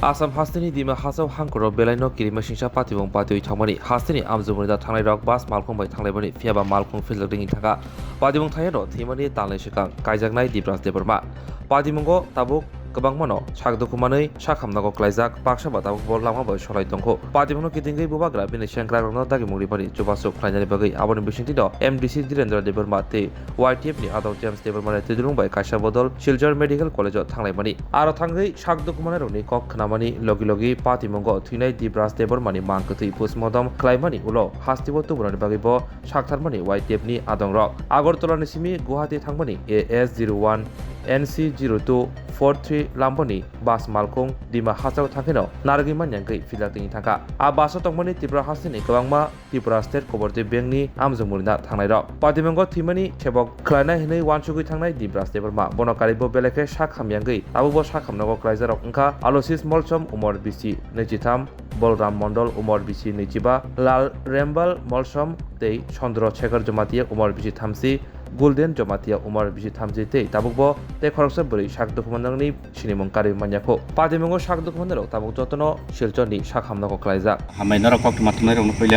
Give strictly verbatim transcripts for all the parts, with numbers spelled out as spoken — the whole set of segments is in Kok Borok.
Assam hasteni Dima Hasao hangkoro belaino kirima singsa patimung patiwi thangmani hasteni amjumuni da thangnairok bus malkhung bai thanglaimani phiyaba malkhung philjak ringwi thangkha. Patimung thairok thwimani talnai swkang kaijaknai Dibras Debbarma. Patimungo tabuk kwbangmano sak dukhumanwi sak hamnago klaijak, baksa ba tabukbo lama bai solai tongkho. Patimungno kitingwi bubagra bini sengkrakrokno dagimung rimani chubachu khlainani bagwi aboni bisingtwino M D C Dhirendra Debbarma tei Y T F ni adong James Debbarmani twidulung bai kaisa bodol Silchar Medical College o thanglaimani. Aro thangwi sak dukhumanirokni kok khnamani logi logi patimungo thwinai Dibras Debbarmani mang kwthwi postmortem khlaimani ulo hasteo tubunani bagwi bo saktharmani Y T F ni adongrok. Agartala ni simi Guwahati thangmani A S zero one N C zero two four three lamboni bus malkhung Dima Hasao thangkheno narwgwi manyangwi philak tini thangkha. A bus o tongmani Tripura hasteni kwbangma Tripura State Cooperative Bank ni amjwk murina thangnairok. Patimungo thwimani sebok khlainai hinwi uansugwi thangnai Dibras Debbarma. Bono karibo belai khe sak hamyangwi tabukbo sak hamnago klaijarok wngkha Alosis Molsom, umor bisi nwichitham, Bolram Mondol, umor bisi nwichiba, Lal Rembal Molsom tei Chandra Shekhar Jamatia, umor bisi thamsi, Gulden Jamatia, umor bisi thamsi tei tabukbo tei khoroksa bwrwi sak dukhumanjakni sinimung karwi manyakho. Patimungo sak dukhumanirok tabuk jotono Silchorni sak hamnago klaijak. Hambai norok koktwma thumnairokno puila.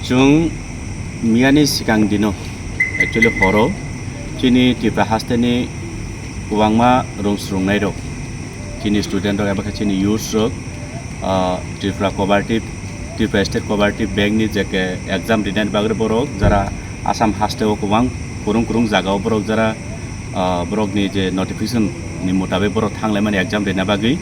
Chwng miyani swkang dino, actually horo, chini Tripura hasteni kwbangma rung swrwngnairok, chini studentrok eba khe chini youthsrok, ah, Tripura Cooperative, Tripura State Cooperative Bank ni je ke exam rinani bagwi borok jara Assam hasteo kwbang kwrwng kwrwng jagao borok jara, ah, borokni je notification ni mutabik borok thanglaimani exam rina bagwi.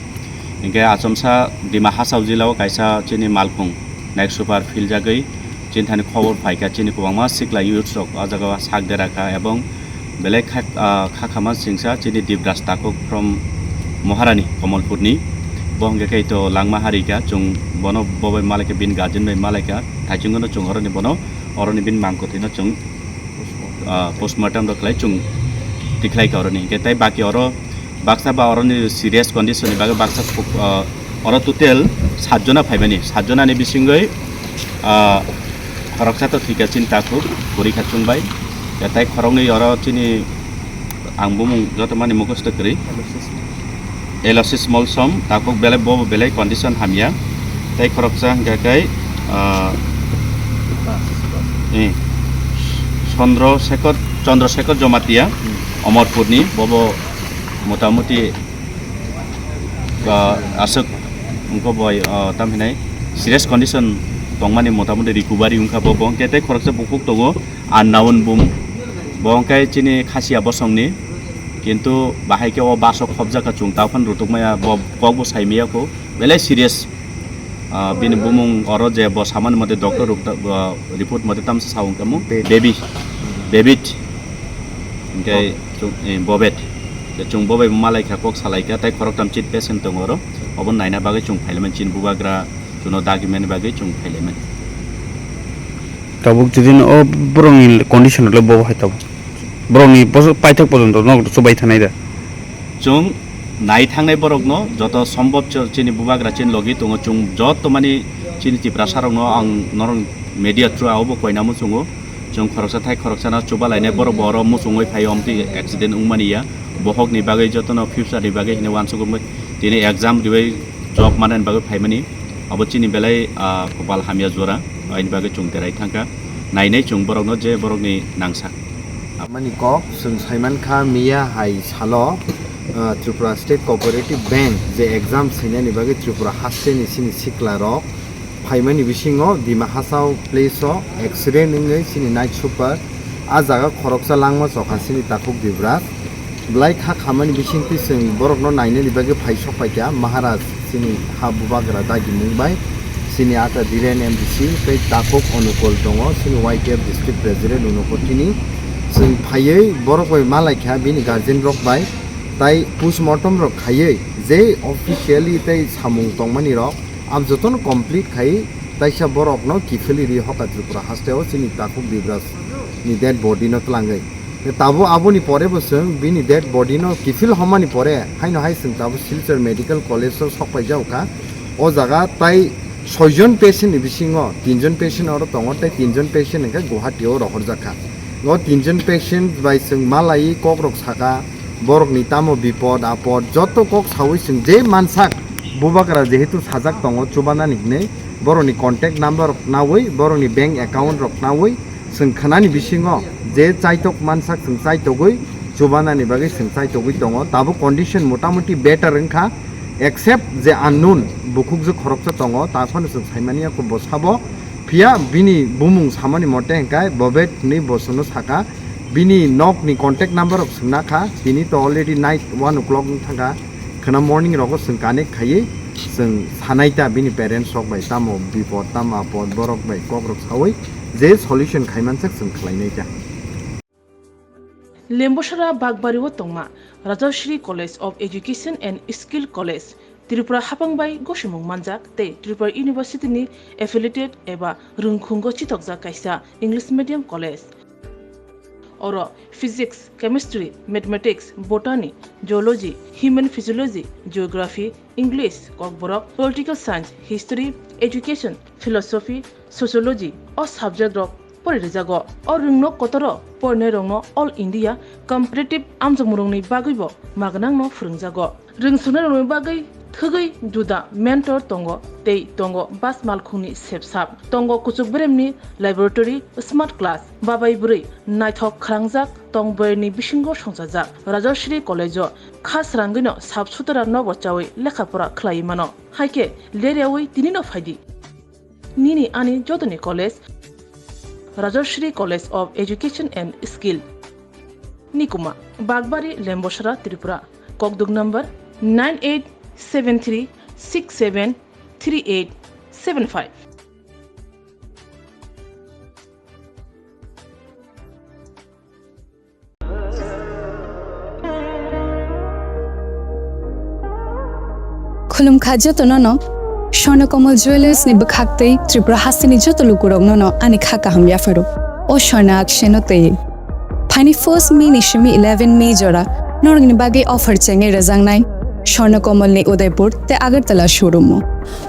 Hinkhe achomsa Dima Hasao jilao kaisa chini malkhung night super philjagwi chini thani khobor phaikha, chini kwbangma sikla youthsrok o jagao sak derakha ebong belai kha, ah, kha khama singsa chini Dibras Takhuk from Maharani Kamalpurni. Bo hwnkhe khe to langma harika, chwng bono bo bai malaikha, bini guardian bai malaikha, thaichungo no chwng oroni bono, oroni bini mang kwthwino chwng, ah, postmortem rok khlai chwng tikhlai kha oroni. Hinkhe tai baki oro baksa ba oroni serious condition ni bagwi baksa, ah, oro total satjona phaimani, satjona ni bisingwi, ah, khoroksa to thwikha chini Takhuk, kwrwi kha chwng bai. Ya tai khoroknwi oro chini ang bumung joto mani mukhusto kwrwi. Elosis Molsom, Takhuk belai bo belai condition hamya. Tai khoroksa hwnkha khe, ah, eh, Chandra Shekhar, Chandra Shekhar Jamatia, Omorpurni, bobo motamuti, ah, aswk wngkha boi, ah, tam hinai serious condition tongmani motamuti recovery wngkha bo, bo hwnkhe tei khoroksa bukhuk tongo, unknown bumung. Bo hwnkhe chini Khasia bosongni, kintu bahai khe o bus o khobjakha chwng ta phano rwtwkmaya, bo kokbo saimaya kho, belai serious. Ah, bini bumung oro je bo samani mote doctor rok ta, ah, report mote tamsa sa wngkha mo, Baby. Baby. Baby. Hingke Bob. Chwng, eh, Bobet. Je chwng bo bai malaikha, kok salaikha, tai khoroktham chit patient tongo oro. Obo naina bagwi chwng phailaimani chini bubagra, chwngno dagimani bagwi chwng phailaimani. Tabuk jodi no o borokni condition le bo hai tabuk. Borokni boso paithak pojonto nok chubai thanai da. Chwng nai thangnai borokno joto sombhob cho-, chini bubagra chini logi tongo, chwng joto mani chini Tiprasa rokno ang norok media through abo koina muchungo. Chwng khoroksa thai khoroksano chuba lainai borok bo oro muchungwi phaio, amtwi accident wngmani ya. Bohokni bagwi jotono future ni bagwi hwnwi uansukgwi tini exam ribai job manani bagwi phaimani. Abo chini belai, ah, kopal hamya jora, aini bagwi chwng terai thangkha. Nainai chwng borokno je borokni nangsak. Mani kok, chwng saimankha miya hai salo, ah, Tripura State Cooperative Bank je exam swinani bagwi Tripura hasteni chini sikla rok phaimani bisingo Dima Hasao place o accident wngwi chini night super a jaga khoroksa langma chokha chini Takhuk Dibras. Belai kha khamani bisingtwi chwng borokno nainani bagwi phai sok paikha Maharaj chini ha bubagra dagimung bai, chini ata Dhiren M D C tei Takhuk Onukul tongo, chini Y T F district president Unukotini. Chwng phaiwi borok bai malaikha bini guardian rok bai, tai postmortem rok khaiwi je officially tei samung tongmani rok, Am jotono complete khai taisa borokno kiphilwi ri hoka Tripura hasteo chini Takhuk Dibras ni dead body no twlangwi. Tabo aboni pore bo chwng bini dead body no kiphil homani pore haino hai chwng tabo Silchar Medical College o sok paijao kha. O jaga tai soijon patient ni bisingo tinjon patient oro tongo tei tinjon patient hwnkhe Guwahati o rohorjak kha. O tinjon patient bai chwng malai kok rok saka, borok ni tamo bipod apod joto kok sawi chwng je mansak. Bubagra jehetu sajak tongo chubanani hinwi, borokni contact number rok nawi, borokni bank account rok nawi, chwng khwnani bisingo je chaitok mansak chwng chaitogwi chubanani bagwi chwng chaitogwi tongo. Tabuk condition motamuti better wngkha, except je unknown bukhukjwk khoroksa tongo, ta phano chwng saimani ya bo sabo. Phiya bini bumung samani mote hwnkhe Bobet hinwi bo chwngno saka, bini nokni contact number rok swngna kha, tini to already night one o'clock wng thangkha. Khwna morning rogo chwng connect khaiwi chwng sanai ta bini parents rok bai, tamo bipod tamo apod borok bai kok rok sawi je solution khaimansak chwng khlainai ta. Lembosara Bagbari o tongma Rajashri College of Education and Skill College, Tripura hapang bai gosimung manjak tei Tripura University ni affiliated eba rwngkhungo chithokjak kaisa English medium college. Oro Physics, Chemistry, Mathematics, Botany, Zoology, Human Physiology, Geography, English, Kokborok, Political Science, History, Education, Philosophy, Sociology o subject rok pori rijago. O rwngno kotoro porinai rokno All India Competitive amjokmung rokni bagwibo magnangno phwrwngjago. Rwngsuknairokni bagwi thwgwi juda mentor tongo tei tongo bas malkhungni sepsap, tongo kuchuk beremni laboratory, smart class, babai bwrwi naithok khwrangjak tong bwrwini bisingo songchajak. Rajashri College-o kha srangwino sap sutara nobo chawi lekha pora khlaiwi mano. Haikhe leryawi tinino phaidi. Nini ani jotoni college, Rajashri College of Education and Skill. Nikuma, Bagbari, Lembosara, Tripura. Kokduk number nine eight seven three six seven three eight seven five. Khulumkha jotono no, Swarna Kamal Jewellers ni bwkhak tei Tripura hasteni joto lukurokno no ani kha kaham yapharo. O Swarna Akshay no tei. Phaini first May ni simi eleven May jora norokni bagwi offer chengwi rwjaknai Swarna Kamal ni Udaipur tei Agartala showroom o.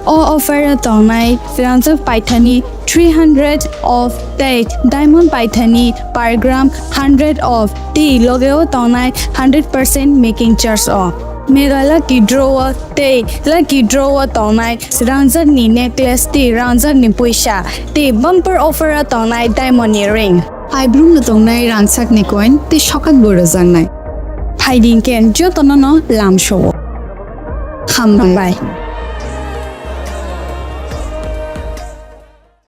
O offer o tongnai rangjak paithani three hundred of tei diamond paithani per gram hundred of tei loge o tongnai hundred percent making charge o. Mega lucky draw o tei lucky draw o tongnai rangjak ni necklace tei rangjak ni puisa tei bumper offer o tongnai diamond ni ring. Aibrum no tongnai rangchak ni coin tei sokat bo rwjaknai. Phaidi hwnkhe jotono no lamsao. Hambai.